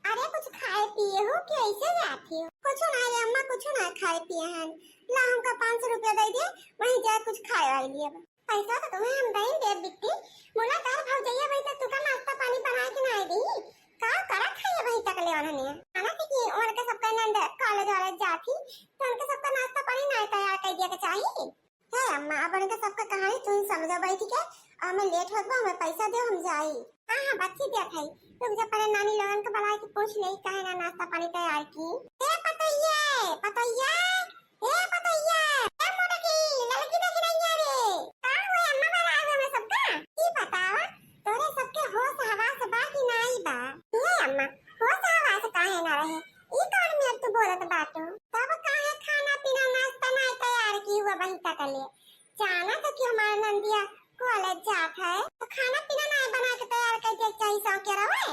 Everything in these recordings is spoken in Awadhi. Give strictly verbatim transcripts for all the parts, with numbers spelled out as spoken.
अरे कुछ खाए पिए हो कि ऐसे जाती हो? कुछ ना रे अम्मा, कुछ ना खाए पिए हैं। ला हमका पाँच सौ रुपया दे दे, वहीं जाए कुछ खाए वाए लिए। पैसा तो तुम्हें हम दई देब बिट्टी, मुला तार भौजैया भाई तो तुका नाश्ता पानी बना के ना दी। का करत है ये भाई तकले उन्होंने? माना थी कि उनके सबका नंद कॉलेज वॉलेज जाती, तो उनके सबका नाश्ता पानी ना तैयार कर दिया के चाहिए। हे अम्मा, अब उनके सबका कहानी तुम समझो बैठ के, और हमें लेट होत बा, हमें पैसा दो, हम जाई। हाँ, हाँ, बच्ची दिया था, तुम जब पहले नानी लोगन के बुला के पूछ ले, काहे ना नाश्ता पानी तैयार की। ए पतैया, पतैया, ए पतैया, ए मोटकी, लड़की देखी नहीं है रे। का हुआ अम्मा, बुला रहे हमें सबका? की बतावा, तोरे सबके होश हवास बा कि नाई बा? ए अम्मा, होश हवास काहे ना रहे? ई कौन मेर तू बोलत बाटू? तब काहे खाना पीना नाश्ता नाई तैयार की हुआ बही तकले? जाना तो कि हमार नंदिया कॉलेज जात है, तो खाना पीना नाई बना के तैयार कर दे चाहिए सौ के रवे।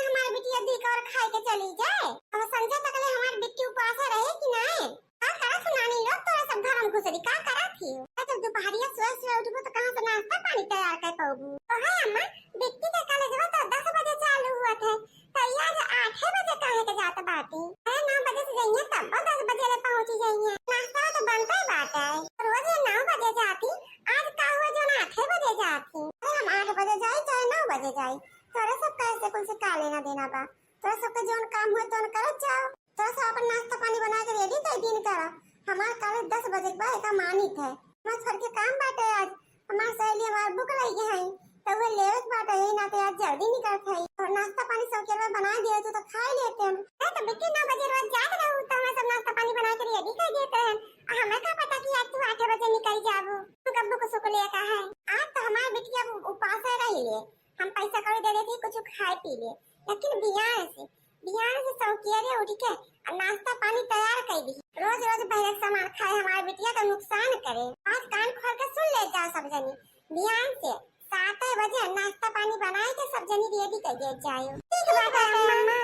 हमार बिटिया दी और खाए के चली जाए। अब संझा तकले हमार बिट्टी उपास रहे कि नाई? का करत हो नानी लोग, तोरा सब घर में घुसरी का करत ही? अरे जब दोपहरिया सुबह सुबह उठबो तो कहाँ से नाश्ता पानी तैयार कर पाबू? तो है अम्मा, बिट्टी के कॉलेजवा तो दस बजे चालू हुआ थे, तो ये आज आठे बजे काहे के जात बाटी? अरे नौ बजे से जाइए तब दस बजे ले पहुँची जाइए। नाश्ता तो बनते बाटे, रोज ये नौ बजे जाती, आज का हुआ जो ना आठे बजे जाती? अरे हम आठ बजे जाई चाहे नौ बजे जाई, तोरा सब कैसे कुल से का लेना देना बा? तोरा सबके जौन काम होई तौन करत जाओ। तोरा सब अपन नाश्ता पानी बना के रेडी कर दिन करा। हमार कॉलेज दस बजे के बा, एका मानित है। हमार घर के काम बाटे आज। हमार सहेली हमार बुक लई के हई, तो उहे लेवे के बाटे, यही नाते आज जल्दी निकलत हई। और नाश्ता पानी सब के बना दिए, तू तो खाई लेते हम। अरे तो बिट्टी नौ बजे रोज जात रहू, तो हमें सब नाश्ता पानी बना के रेडी कर देते हैं। आ हमें का पता कि आज तू आठ बजे निकल जाबू, तू कब बुक सुक लेके है। आज तो हमार बिटिया उपास रही ले, हम पैसा कौड़ी दे देती, कुछ खाए पी ले, लेकिन बिहान से, बिहान से सौकियरे उठ के आ नाश्ता पानी तैयार कर दी। रोज रोज बहरे के सामान खाए हमार बिटिया तो नुकसान करे। आज कान खोल के सुन ले जा सब जनी, बिहान से सात बजे नाश्ता पानी बनाए के सब जनी रेडी कर दे जाए। ठीक बाटे अम्मा।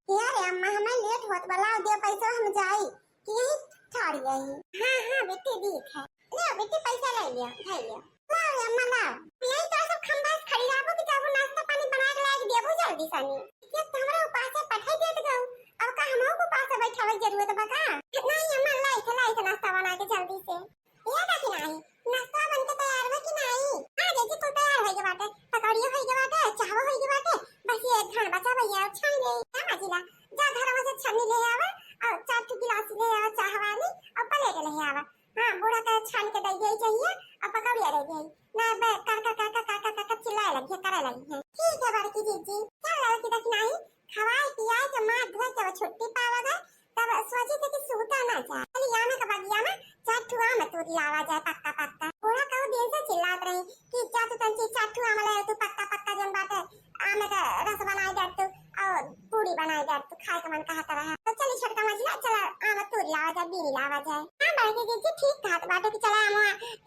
यार अम्मा, हमें लेट होत बा, लाओ दे पैसा, हम जाई कि यहीं ठाड़ जाई। हाँ हाँ बेटी, ठीक है। ले बेटी, पैसा ले लिया, धर लिया। लाओ रे अम्मा, लाओ। यही तो सब खंभा से खड़ी रहबो कि जाबो नाश्ता पानी बना के लाके देबो जल्दी सनी। ये तो हमरा उपासे पठाई देत गऊ। अब का हमहू को उपासे बैठावे के जरूरत बा का? नहीं अम्मा, लाई थे, लाई थे नाश्ता बना के जल्दी से। ये देखी नाई, नाश्ता बन के तैयार बा कि नाई? हाँ जीजी, कुल तैयार होई के बाटे, पकौड़ियो होई के बाटे, चाहवो होई के बाटे, बस ये एक घण बचा भैया, अब छान ले। का माजिला, जा घरवा से छन्नी ले आवा और चार ठो गिलास ले आवा चाह वाली और प्लेट ले आवा। हाँ, बूढ़ा के छान के दे दे चाहिए और पकौड़िया दे दे। ना बे, कर, कर, कर, कर, कर, कर, कर, कर चिल्लाए लगी है, करे लगी है। ठीक है बड़की जीजी, चल लड़की देखी नाई, खवाए पियाए के मार धोए के वो छुट्टी पावा गए, तब सोची थे कि सूता ना जाए। चली आमे के बगिया में चार ठो आम तोड़ लावा जाए पक्का पक्का। बूढ़ा कऊ दिन से चिल्लात रही कि जा तू तंची चार ठो आम ले तू पक्का पक्का जन बाटे, आमे का रस बनाए दे तू और पूरी बनाए दे तू, खाए के मन कहत रहा। तो चली छोटका मझिला, चला आम तोड़ लावा जाए, बीड़ी लावा जाए। हाँ बड़की जीजी ठीक कहत बाटे कि चला आम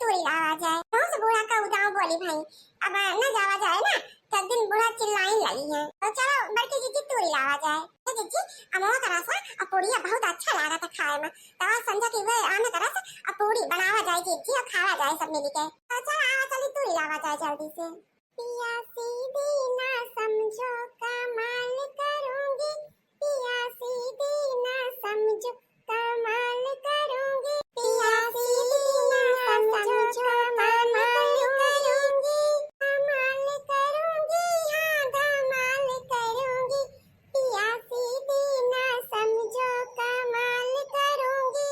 तोड़ लावा जाए। बहुत से बूढ़ा कऊ दाव बोली भाई, अब न जावा जाए ना, तो दिन बूढ़ा चिल्लाइन लगी है। तो चलो बड़की जीजी तूरी लावा जाए। ए जीजी, अमवा का रस और पूड़िया बहुत अच्छा लागा था खाए में। तवा संझा की वे आमे का रस और पूड़ी बनावा जाए जीजी और खावा जाए सब मिली के। तो चल आवा चली तूरी लावा जाए जल्दी से। पिया सीधी ना समझो कमाल करूंगी, पिया सीधी ना समझो कमाल करूंगी, पिया सीधी ना समझो कमाल करूंगी, कमाल करूंगी, हाँ धमाल करूंगी, पिया सीधी ना समझो कमाल करूंगी,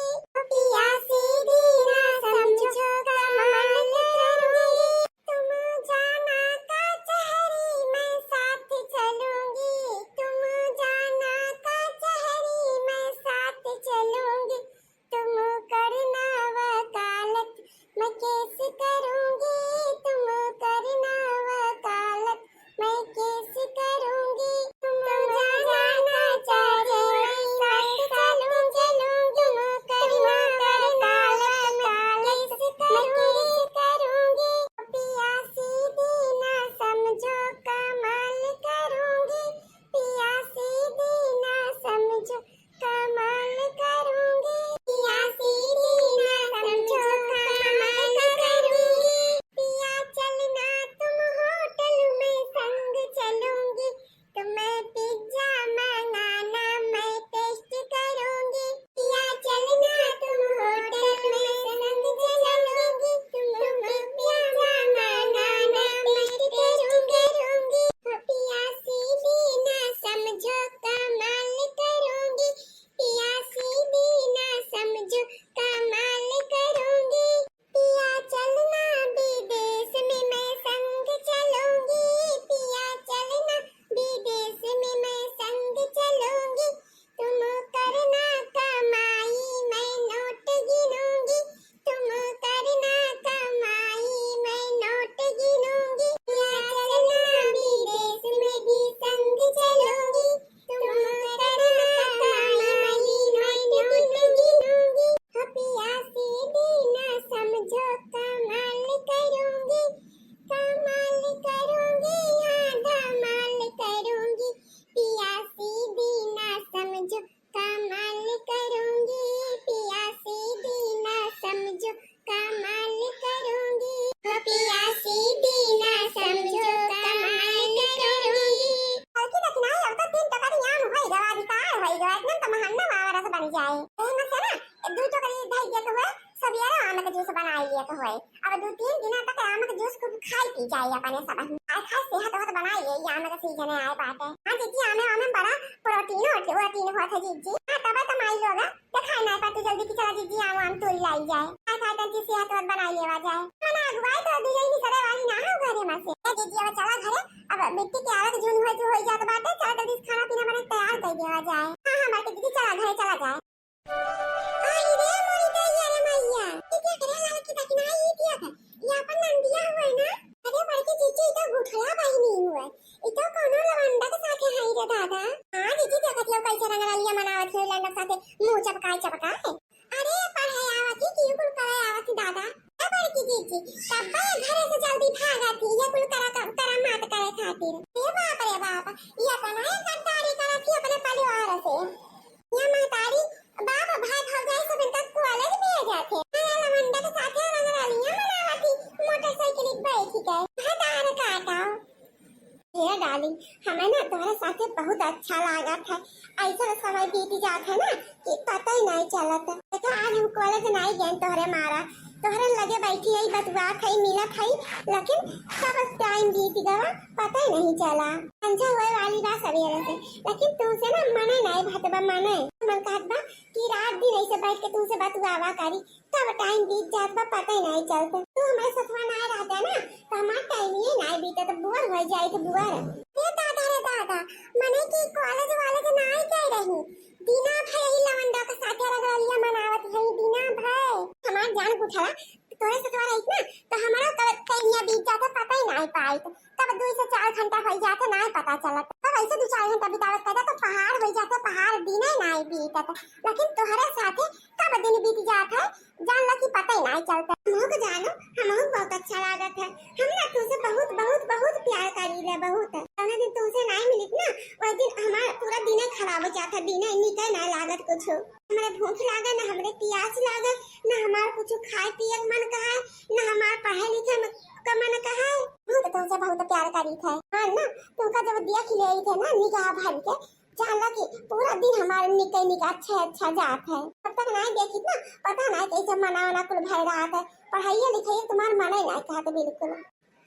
पिया सीधी ना समझो कमाल करूंगी। तुम जाना कचहरी मैं साथ चलूंगी, तुम जाना कचहरी मैं साथ चलूंगी, तुम जाए अपने सब। आए खाए सेहत वहत बनाए ले, ये आम का सीजन है, आए बाटे। हाँ जीजी, आमे, आमे बड़ा प्रोटीन, प्रोटीन होत है जीजी। हाँ, तबे तो माई लोग देखाई ना पाती जल्दी कि चला जीजी, आम, आम तोड़ लाई जाए। आए खाए तंची सेहत वहत बनाए लेवा जाए। खाना अगुवाई तो दी गई, निकले वाली ना हो घरे में से। ए जीजी, अब चला घरे, अब मिट्टी के आलस जून हो, जो हो जात बाटे, चला जल्दी से खाना पीना बना के तैयार कर देवा जाए। हाँ, हाँ, बाटे जीजी, चला घरे चला जाए। अरे रे मोरी दैया रे मैया, ई क्या करे लाल की दखिनाई ई क्या है? ये अपन नंदिया हुआ है ना? अरे बड़की जीजी, ई तो गुठला बहिनी हुआ है। ई तो कोनो लवंडा के साथे है रे दादा। हाँ जीजी, देखत हो कैसे रंगरलिया मनावत है लंडा के साथे, मुंह चपकाए चपकाए। अरे पढ़े आवत ही कि कुल करे आवत ही दादा। ए बड़की जीजी, तब्बे घरे से जल्दी भागत ही, ये कुल करा, करा मात करे खातिर। ए बाप रे बाप, ये तो नहीं गद्दारी करत ही अपने परिवार से। या महतारी, बाप, भाई, भौजाई सब इनका कॉलेज में आ जाते। नया लवंडा के साथे रंगरलियां मनावत ही, मोटरसाइकिल पे बैठ के। भतार काटा। हे डार्लिंग, हमें ना तोहरे साथे बहुत अच्छा लागत है। ऐसा समय बीत जात है ना कि पता ही नहीं चलत। देखा, आज हम कॉलेज नहीं गए तोहरे मारा, तोहरे लगे बैठी है, बतुआत है, मिलत है, लेकिन सब टाइम बीत गवा, पता ही नहीं चला। संझा हुए वाली बा सवेरे से, लेकिन तुमसे ना मने नहीं भटबा, मने मन कहत बा कि रात दिन ऐसे बैठ के तुमसे बतुआवा करी, तब टाइम बीत जात बा, पता ही नहीं चलत। तू हमारे सथवा ना रहता ना, तो हमार टाइम ये नहीं बीतत, बुअर हो जाए तो बुअर। हे दादा रे दादा, मने कि कॉलेज वॉलेज नहीं गए रही, दिना भर यही लवंडा के साथे रंगरलिया मनावत है, दिना भर। हमार जान गुठला, तोरे सथवा रहित ना, तो हमारा कब टाइम ये बीत जाता, पता ही नहीं पाइत। तब दो से चार घंटा हो जाते, ना पता चलत। तब ऐसे दो चार घंटा बितावत करता तो पहाड़ हो जाते, पहाड़ दिने नहीं बीतत। लेकिन तोहरे साथे कब दिन बीत जात है, जान ला कि पता ही नहीं चलता। हमहू के जानो, हमहू बहुत अच्छा लागत है। हम ना तुमसे बहुत, बहुत, बहुत प्यार करी ले, बहुत। जौने दिन तुमसे नहीं मिलित ना, वह दिन हमारा पूरा दिने खराब हो जाता, दिने निकल नहीं लागत कुछ। हमरे भूख लागे ना, हमरे प्यास लागे ना, हमार कुछ खाए पिए के मन कहाए ना, हमार पढ़े लिखे में का मन कहा है? हम तो तुमसे बहुत प्यार करी थे। हाँ ना, तुमका जब देख ले थे ना निगाह भर के, जान ला कि पूरा दिन हमारे निके निके अच्छे अच्छा जात है। तब तक नहीं देखी ना, पता नहीं कैसे मना वना कुल भर रहा था। पढ़ाइए लिखाइए तुम्हार मने नहीं कहते बिल्कुल।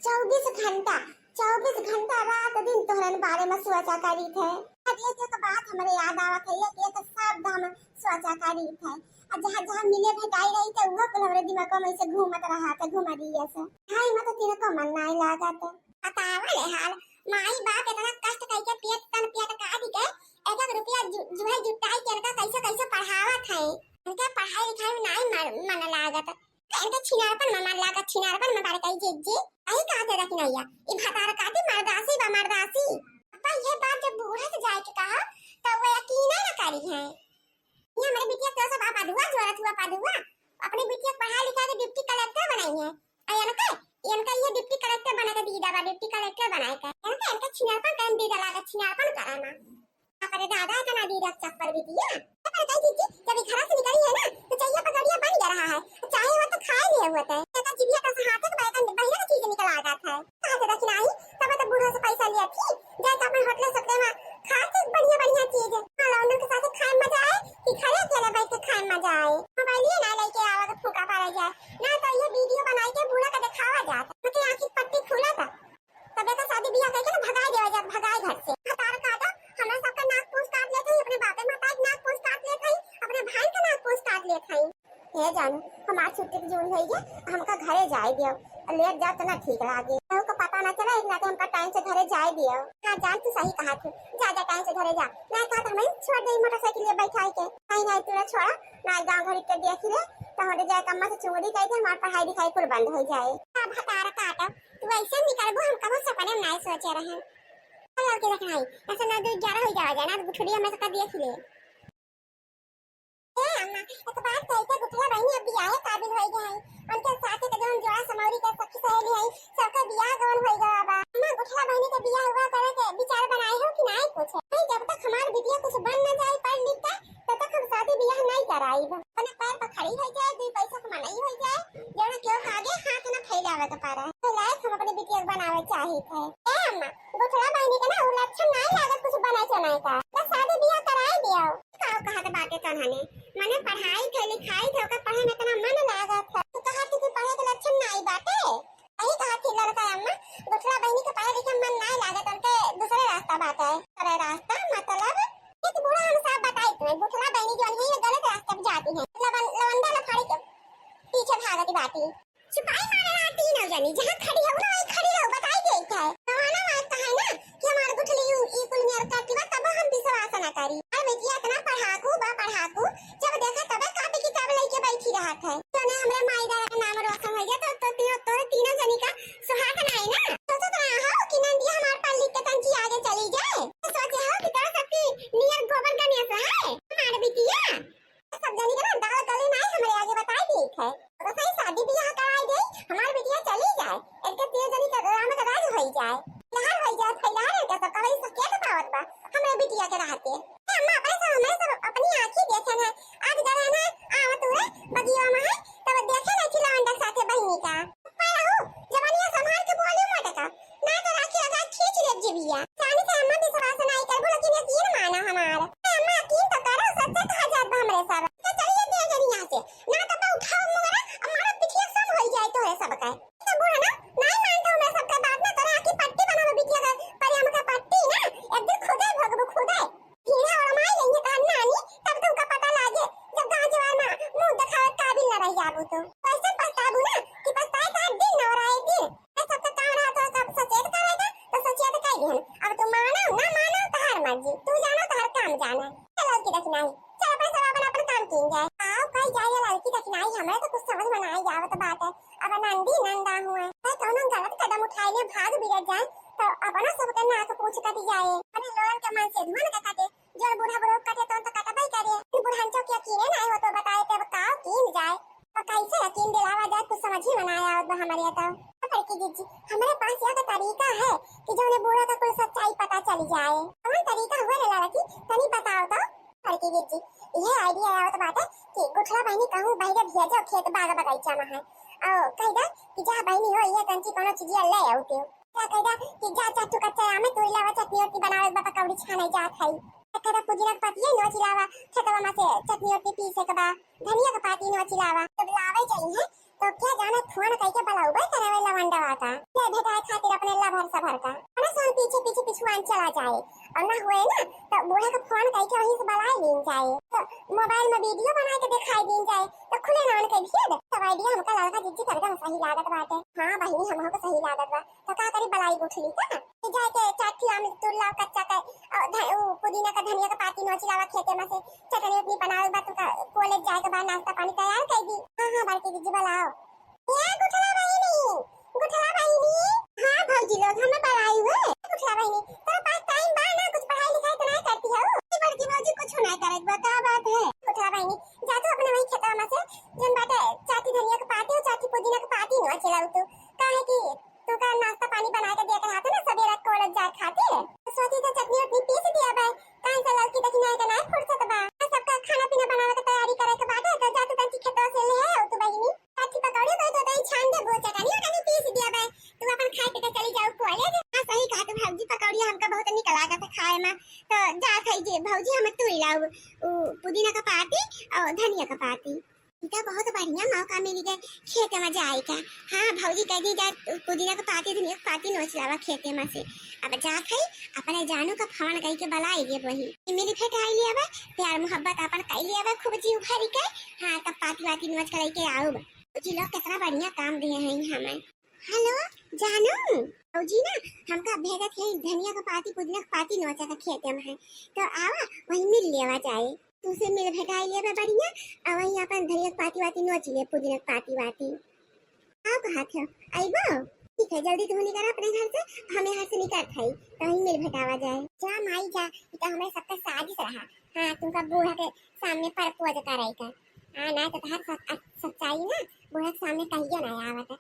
चउबीस घंटा, चउबीस घंटा रात दिन तोहरन बारे में सोचा करी थे। अब एक एक बात हमरे याद आवत है, एक एक शब्द हम सोचा करी थे। आ जहाँ जहाँ मिले भेटाई रही थे, उहो कुल हमरे दिमाग में ऐसे घूमत रहा थे, घुमा दिए से। खाई में तो तिनको मन नहीं लागत। बतावा ले हाल, माई बाप इतना कष्ट करके पेट तन पेट काट के एक एक रुपया जु-, जुहे जुटाई के इनका कैसे कैसे पढ़ावत है। इनके पढ़ाई लिखाई में नहीं मन, मन लागत। तो इनके छिनारपन में मन लागत, छिनारपन में बारे कही जीजी। यही कहा थे रखी नैया, ई भतार काटी मर्दासी बा मर्दासी। अब ये बात जब बूढ़े से जाए के कहा, तो वो यकीन न करी है। ये हमारे बिटिया तो सब आप अधुआ जोरत हुआ पधुआ, अपने बिटिया के पढ़ा लिखा के डिप्टी कलेक्टर बनाई है। और इनका, इनका ये डिप्टी कलेक्टर बना के दी दादा, डिप्टी कलेक्टर बनाए का। इनका, इनका छिनारपन करन दी दादा, छिनारपन कराना। बाप रे दादा, इतना दी रख चप्पल बिटिया। पर कही जीजी, जब ये घर से निकली है ना, तो चाहिए पकड़िया बन गया रहा है। चाहे वो तो खाए लिए हुए थे। ये तो जीभिया का से हाथे के बैगन बहिरा का चीज निकल आ जाता है। कहा से रखी नहीं, तब तो बूढ़ा से पैसा लिया थी। जाए तो अपने होटल से में खा के बढ़िया बढ़िया चीज। हाँ, लौंडन के साथ खाए में मजा आए, कि घरे अकेले बैठ के खाए में मजा आए। मोबाइलिए ना लेके आवा के फूका पारा जाए। ना तो ये वीडियो बनाई के बूढ़ा का दिखावा जाता। उनके आँखी पट्टी खुला था। तब एकर शादी बियाह करके ना भगाए देवा जात, भगाए घर से। भतार काटा, हमरा सबका नाक पूंछ काट लेत हई, अपने बापे माता के नाक पूंछ काट लेत हई, अपने भाई के नाक पूंछ काट लेत हई। हे जानू, हमार छुट्टी के जून होई गे, हमका घरे जाए दियो। लेट जाओ तो ना ठीक लागे। केहू का पता ना चला, एक नाते हमका टाइम से घरे जाए दियो। हाँ जान, तू सही कहा थी, जा जा टाइम से घरे जा। ना कहा तो हमें छोड़ दे मोटरसाइकिल ये बैठाई के। नहीं नहीं, तू ना छोड़ा, ना गाँव घर के देख ले, तो हमारे जाए कम्मा से चुंगड़ी कह दे, हमार पढ़ाई लिखाई कुल बंद हो जाए। हाँ, भतार काटा, तू ऐसे निकलबू, हम कबो सपने में नाय सोचे रहे। चल, लड़के देख नाई, ऐसे ना दो ग्यारह हो जावा जाए ना, तो गुठलिया में से कर दिया खिले। ए अम्मा, एक बात कही के गुठला बहिनी अब बियाहे काबिल हो गए हैं। उनके साथे के जौन जोड़ा समौरी के सखी सहेली है, सबका बियाह गवन हो गवा बा। अम्मा, गुठला बहिनी के बियाह हुआ करे के विचार बनाए हो कि नाई कुछ? नहीं, जब तक हमार बिटिया कुछ बन ना जाए पढ़ लिख के, तब तक हम शादी बियाह नहीं कराई। अपने पैर पर खड़ी हो जाए, दुई पैसा कमाई हो जाए, जौन केहू के आगे हाथ न फैलावे के पड़े। तो लायक हम अपने बिटिया के बनावे चाहित है। ए अम्मा, गुठला बहिनी के ना उ लक्षण नहीं लागत कुछ बने चने का। तो शादी बियाह कराए दियो। का कहत बाटे तन्हने? मने पढ़ाई थे, लिखाई थे, ओकर पढ़े में इतना मन लागत है। तू कहत कि पढ़े के लक्षण नहीं बाटे? यही कहा थी लड़का अम्मा, गुठला बहिनी के पढ़े लिखे मन नाय लागत, उनके दूसरे रास्ता बाटे। अरे रास्ता मतलब? ये तो बूढ़ा हम सब बताई तुम्हें, गुठला बहिनी जो है ये गलत रास्ते पे जाती है, लवन-, लवंडा लफाड़ी के पीछे भागती बाटी। छुपाई मारे रहा तीनों जनी, जहाँ खड़ी हो ना वहीं खड़ी रहो, बताई दे है। जमाना आज का है ना कि हमार गुठली ई कुल नियर करती बा, तब हम विश्वास ना करी। और बेटिया इतना पढ़ाकू बा, पढ़ाकू, जब देखा तबे कापी किताब लेके बैठी रहत है। तो ने हमरे माई दादा के नाम रोशन हो गया, तो, तो तीनों, तोरे तीनों जनी का सुहाग ना है ना। सोचत रहा हो कि नंदिया हमार पढ़ लिख के तंची आगे चली जाए। तो सोचे हो कि तोरा सबकी नियर गोबर गणेश है हमार बिटिया। सब जनी के ना दाल गले ना हमरे आगे बताई देत है। तो सही शादी ब्याह कराई दे, हमार बिटिया चली जाए, इनके तीन जनी के राम के राज होई जाए, लहर होई जाए, फैलहर इनके सब कबई सकेत पावत बा हमरे बिटिया के रहते। ए अम्मा, अपने सब, हमरे सब अपनी आँखी देखे हैं, आज गए ना आवत हुए बगिया में है, तब देखे नहीं थी लवंडा के साथे बहिनी का। पर रहू, जवानिया संभाल के बोलियो मटका, ना तो राखी लगा खींच ले जिबिया। जानी से अम्मा विश्वास नहीं करबो, लेकिन यकीन माना हमार। ए अम्मा, यकीन तो करो, सच्चा कहा जात बा हमरे सब। तो चलिए दे जनी यहाँ से, ना तो बा उठाओ मुंगरा, हमारा पिठिया सम होई जाए तोरे सब का। तो बूढ़ा ना, नहीं मानता हूँ मैं सबका बात ना, तोरा आँखी पट्टी बनावे बिटिया का, पर हमका पट्टी ना, एक दिन खुदे भोगबू खुदे। हीरा और माई लेंगे तहार नानी, तब तुमका पता लागे, जब गाँव जवार में मुंह दिखावे काबिल न रह जाबू तो। वैसे पछताबू ना, कि पछताए का दिन न हो रहा एक दिन। ए सबका काम रहा तो सब सचेत करेगा, तो सचेत कर दिहन। अब तू मानो, ना मानो, तहार मर्जी, तू जानो, तहार काम जाने। चलो की रखना ही। चल, अपन सब अपन, अपन काम कीन जाए। आओ, कही जाए, ये लड़की देखनाई, हमें तो कुछ समझ में नाई आवत बाटे। अब नंदी नंदा हुए, मैं कौनो गलत कदम उठाए ले भाग बिगड़ जाए, तो अपना सबके नाक पूछ कट जाए। अरे लोगन के मन से धुआं न कटे, जो बूढ़ा बूढ़ा कटे तो, तो कटबे करे। बुढ़ान चौक यकीने नाई हो तो बताए, तब का कीन जाए, तो कैसे यकीन दिलावा जाए, कुछ समझ ही में नाई आवत बा हमारे तो। पर की जीजी, हमारे पास यह तो तरीका है कि जो उन्हें बूढ़ा का कुल सच्चाई पता चल जाए। कौन तरीका हुआ रे लड़की, तनी बताओ तो। बड़की जीजी, इहे idea आवत बाटे कि गुठला बहिनी कहूँ बहिरे भेजो खेत बाग बगीचा में है। और कह दे कि जा बहिनी हो, ये तंची कोनो चीजिया ले आऊ के। क्या कह दे कि जा चार ठो कच्चा आमे तोड़ लावा, चटनी उटनी बनावे बा, पकौड़ी छाने जात है। एक कह दे पुदीना के पत्तिये नोच लावा, खेतवा में से चटनी उटनी पीसे के बा, धनिया के पाती नोच लावा। जब लावे जाई है तो क्या जाने फोन कइके बलौबे करे वाला लवंडवा का, ले भेटाए खातिर अपने लभर सभर का। अपना सोन पीछे पीछे पिछुआन चला जाए, और ना हुए ना तो बूढ़ा का फोन कइके वहीं से बलाए लीन जाए। तो मोबाइल में वीडियो बनाए के दिखाई दीन जाए, तो खुले ना उनके भेद। सब idea हमका लड़का जिज्जी करके सही लागत बाटे। हाँ बहिनी, हमहू के सही लागत बा। तो का करी, बलाई गुठली का? कि जाए के चार ठो आम तोड़ लाओ कच्चा का, और ध-, उ, पुदीना का, धनिया का पाती नोच लावा खेते में से, चटनी उटनी बनावे बा, तुमका कॉलेज जाए के बाद नाश्ता पानी तैयार कर दी। हाँ, हाँ, बड़की दीदी बुलाओ। ए गुठला बहिनी, गुठला बहिनी। हाँ भौजी लोग, हमें बुलाई हुए। गुठला बहिनी, तोरा पास टाइम बा ना, कुछ पढ़ाई लिखाई तो नहीं करती हो? ए बड़की भौजी, कुछ नहीं करे बा, का बात है? गुठला बहिनी, जा तू अपने वही खेतवा में से, जन बाटे चार ठो धनिया के पाती और चार ठो पुदीना के पाती नोच लाऊ तू, काहे कि तू का नाश्ता पानी बनाए के दिया के रहते ना, सवेरे कॉलेज जाए खातिर। तो सोची तो चटनी उटनी पीस दिया बे, काहे से लड़की देखी नहीं के नहीं फुर्सत बा। सबका खाना पीना बनावे के तैयारी करे के बाटे, तो जा तू तंची खेतवा से ले आओ तू बहिनी। चाची पकौड़ी कोई तो दही छान दे, वो चटनी उटनी पीस दिया बे, तू अपन खाए पी के चली जाओ कॉलेज। हाँ सही कहा तू भौजी, पकौड़ी हमका बहुत निक लागत है खाए में, तो जा खाई जे भौजी हम तू लाओ उ पुदीना का पाती और धनिया का पाती। ई तो बहुत बढ़िया मौका मिल गए खेते में जाए का। हाँ भौजी कह दी जा, पुदीना के पाती, धनिया के पाती नोच लावा खेते में से। अब जात है अपने जानू का फोन कई के बुलाई लिए वही। मिल भेटाई लिए बा, प्यार मोहब्बत अपन कई लिए बा खूब जी उभरी के। हाँ तब पाती वाती नोच के लेके आऊ बा। भौजी लोग कितना बढ़िया काम दिए हैं हमें। हेलो जानू, भौजी ना हमका भेजत है धनिया के पाती, पुदीना के पाती नोचा का खेते में है, तो आवा वही मिल लेवा जाए। तुसे मिल भेटाई लेबे बढ़िया, आ वहीं अपन धनिया के पाती वाती नोच ले, पुदीना के पाती वाती। आओ कहा थे, आइबो? ठीक है, जल्दी तुम निकल अपने घर से, हम यहाँ से निकल थाई, तो वहीं मिल भेटावा जाए। जा माई जा, ये तो हमारे सबका साजिश रहा। हाँ, तुमका बूढ़ा के सामने परपोज करे का। हाँ, ना तो तहार सच-, सच्चाई ना बूढ़ा के सामने कहियो ना आवत।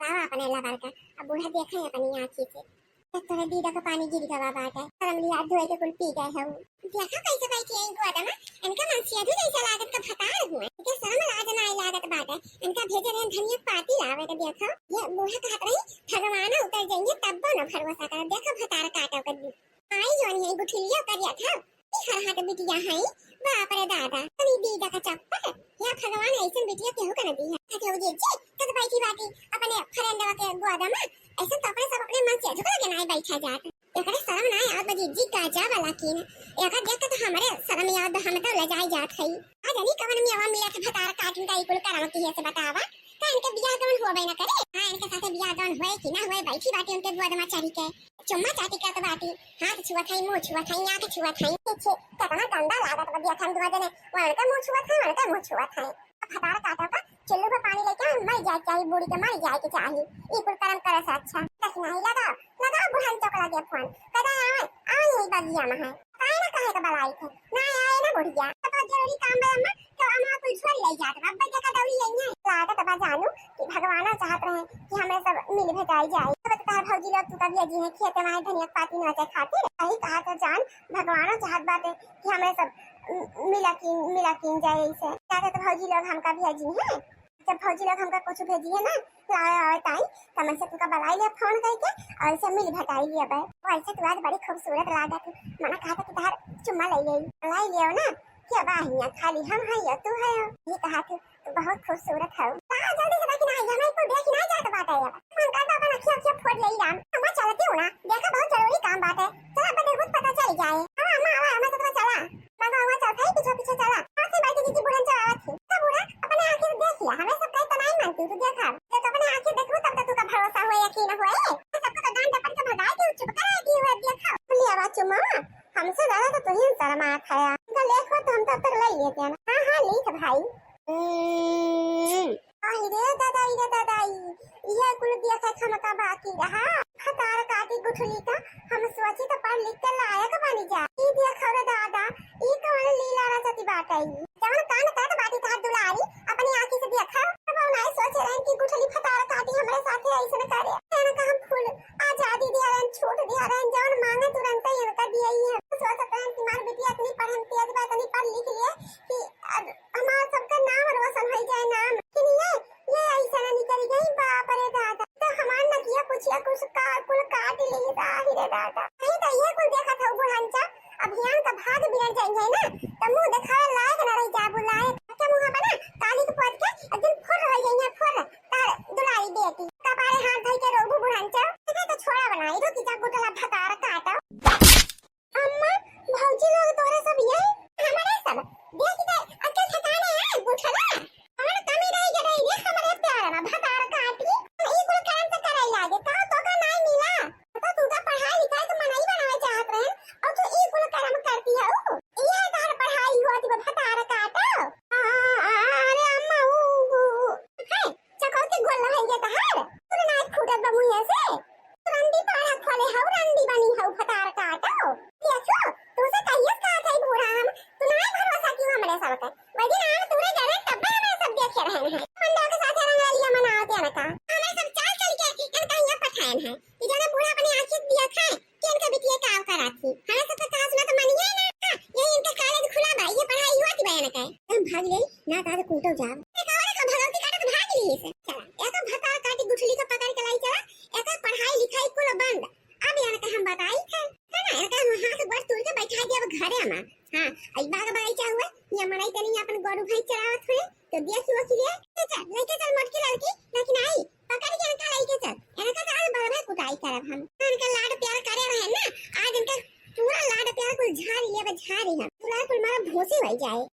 लावा अपने लबर का, अब बूढ़ा देखे अपनी आँखी से। तब तोरे दीदा का पानी गिर गवा बाटे, शर्म लिया धोए के कुल पी गए हऊ। देखा कैसे बैठी है इनको आदमा, इनका मनसिया भी जैसा लागत का भतार हुए। इनके शर्म लाज नाई लागत बाटे, इनका भेजे रहे धनिया पाती लावे के। देखो, ये बूढ़ा कहत रही, भगवान उतर जाएंगे तब वो न भरोसा करो। देखो भतार काटो कर दी। आई जोन है गुठलिया करिया था, ई हर हाथ बिटिया है, बाप रे दादा, तनी दीदा का चप्पल, या भगवान ऐसन बिटिया केहू का न दी है। अच्छा, वो जीजी, कद बैठी बाटी अपने friendवा के गोदा में, ऐसे तो अपने सब अपने मन से झुक लगे ना बैठा जात। एकरे शर्म ना आवत बा जीजी, गाजा वाला की ना। एकर देख के तो हमरे शर्म आवत बा, हम तो लजाई जात हई। आ जानी कवन मेवा मिला के भतार काटिन का ई कुल करम की है से बतावा। का इनके बियाह गवन होबे ना करे? हाँ, इनके साथे बियाह गवन होए कि ना होए, बैठी बाटी उनके गोद में चढ़ी के। चुम्मा चाटी करत बाटी, हाथ छुअत हई, मुंह छुअत हई, आंख छुअत हई। छे, छे, केतना गंदा लागत बा, देखन दुआ जने, उनका मुंह छुअत है, उनका मुंह छुअत है। भतार काटो का, चुल्लू पे पानी लेके मर जाए के चाही, बूड़ी के मर जाए के चाही। ई कुल करम करे से अच्छा। देख नहीं लगा, लगा बुढ़न चौक लगे फोन। कदा आवे, आवे यही बगिया में है। काहे ना कहे के बलाई थे, ना आए ना बुढ़िया। तो बहुत जरूरी काम बा अम्मा, तो अम्मा कुल छोड़ ले जात बा, अब्बा जगह दौड़ी यही है। लागत बा जानू कि भगवानो चाहत रहे कि हमरे सब मिल भेटाई जाए। तब तो तार भौजी लोग तू कभी अजी है खेते में धनिया के पाती नोचे खातिर। यही कहा तो जान, भगवानो चाहत बाटे कि हमरे सब म-, मिला की, मिला कीन जाए ऐसे। चाहते तो भौजी लोग हमका भी अजी हैं। जब भौजी लोग हमका कुछ भेजी है ना, लावे आवे ताई, तब ऐसे तुमका बलाई लिया फोन करके और ऐसे मिल भेटाई लिया बे। वैसे तू आज बड़ी खूबसूरत लागत है, मना कहा था कि तार चुम्मा ले ले, बलाई लियो ना, क्या बा हियां, खाली हम हैं या तू है? ये कहा थी, "तू बहुत खूबसूरत है।" ला जल्दी से, लेकिन आई हमें कोई देख ना जात बाटे अब। हम का अपन अखियां अखियां फोड़ ले राम, हम चलती हूँ ना, देखा बहुत जरूरी काम बाटे, चला अब देखो पता चल जाए। हाँ, अम्मा, आवा, अम्मा, तो चला। बाबा, आवा, चल, भाई, पीछे, पीछे चला। हाँ, से बैठी दीदी, बूढ़न चलावत थी। तो बूढ़ा, अपने आँखें से देख लिया, हमें सब कहे तो नहीं मानती, तू देखा। जब तो अपने आँखें देखबू, तब तो तू का भरोसा होए, यकीन होए। सबको तो डांट डपट के भगाए के चुप करा दी हुआ, देखा। बोली, "आवा चुम्मा, हमसे ज्यादा तो तू ही शर्मात है। इनका लेख हो तो हम तो अब तक ले लिए थे ना।" हाँ, हाँ, ली थे भाई। हम्म। आई रे दादा, ई रे दादा, ई, इहे कुल देखत हमका बाकी रहा। भतार काटी गुठली का, हम सोची तो पढ़ लिख के लायक बनी जा। ई देखो रे दादा, ई कौन लीला रचती बाटे ई? जवन कांड करत बाटी तहार दुलारी, अपनी आँखी से देखा। अब हम नाई सोचे रहन कि गुठली भतार काटी हमरे साथे ऐसन करे। तेन का हम फुल आजादी दिया रहन, छूट दिया रहन, जवन मांगे तुरंत ही इनका दिया ही है। सोचत रहन कि हमार बिटिया इतनी पढ़न तेज बा, इतनी पढ़ लिख लिए कि अब हमार सबका नाम रोशन हो जाए, नाम। लेकिन ये, ये ऐसा ना निकल गई, बाप रे दादा। तो हमार नकिया पुछिया कुछ का, कुल काट ली, आहि रे दादा। नहीं तो ये कुल देखत हो बुढ़ांचा, अभियान का भाग बिगड़ जाई है ना, तो मुंह दिखावे लायक ना रह जाबू, लायक। के मुंह बना, काली के पोत के, एक दिन फुर रह जाई है, फुर। तार दुलारी बेटी, कपारे हाथ धई के रोबू बुढ़ांचा। तो छोड़ा बनाई, रुकी जा गुटला भतार काटो। अम्मा, भौजी लोग तोरे सब ये, हमारे सब, देख के अक्के ठिकाने है, गुठला। कौन कमी रह गई रे हमरे प्यार में, भतार काटी? ई कुल काम से करे लागे, का तो का नाई मिला? तो तू का पढ़ाई लिखाई के मनई बनावे चाहत रहे, और तू ई कुल काम करती हो? ये तार पढ़ाई होती बा, भतार काटो। आ, आ, अरे अम्मा, ऊ, ऊ, ऊ, है, चकौती गोल रह गया तहार, तू ना फूटत बा मुँह से। रंडी पाड़ा खोले हऊ, रंडी बनी हऊ, भतार काटो। देखो, तुमसे कहिए कहा था बूढ़ा हम, तू ना भरोसा क्यों हमरे सब के? वही दिन आन तूरे गरे तब्बे हमरे सब देखे रहन है। पंडा के साथ रंगलिया मनावत है ना का? हमरे सब चाल चल के इनका यहाँ पठायन है। कि जाने बूढ़ा अपने आँखी से देखा है कि इनका बिटिया का करा थी। हमरे सब के कहा सुना तो मानिए ना। यही इनका कॉलेज खुला बा, ये पढ़ाई हुआ थी बयान का। हम भाग ले, ना तो आज कूटो जाब। ये कहा का भगवती काटा तो भाग लिए से। चला, एक भतार काटी गुठली का पकड़ के लाई चला, एक पढ़ाई लिखाई कुल बंद। अब इनका हम बताई थे, है ना, इनका हम हाथ गोड़ तोड़ के बैठा दिया अब घरे में। हाँ, आई बाग बगीचा हुए, ये मनई तनी अपन गोरू भैंस चरावत हुए, तो दिया कि वो खिले, तो चल, लेके चल मोटकी लड़की, लेकिन आई, पकड़ के इनका लेके चल, इनका तो आज बड़वे कुटाई करब हम। इनका लाड प्यार करे रहे ना, आज इनका पूरा लाड प्यार कुल झारी लेब, झारी हम। पूरा कुल मारा भूसी हो जाए।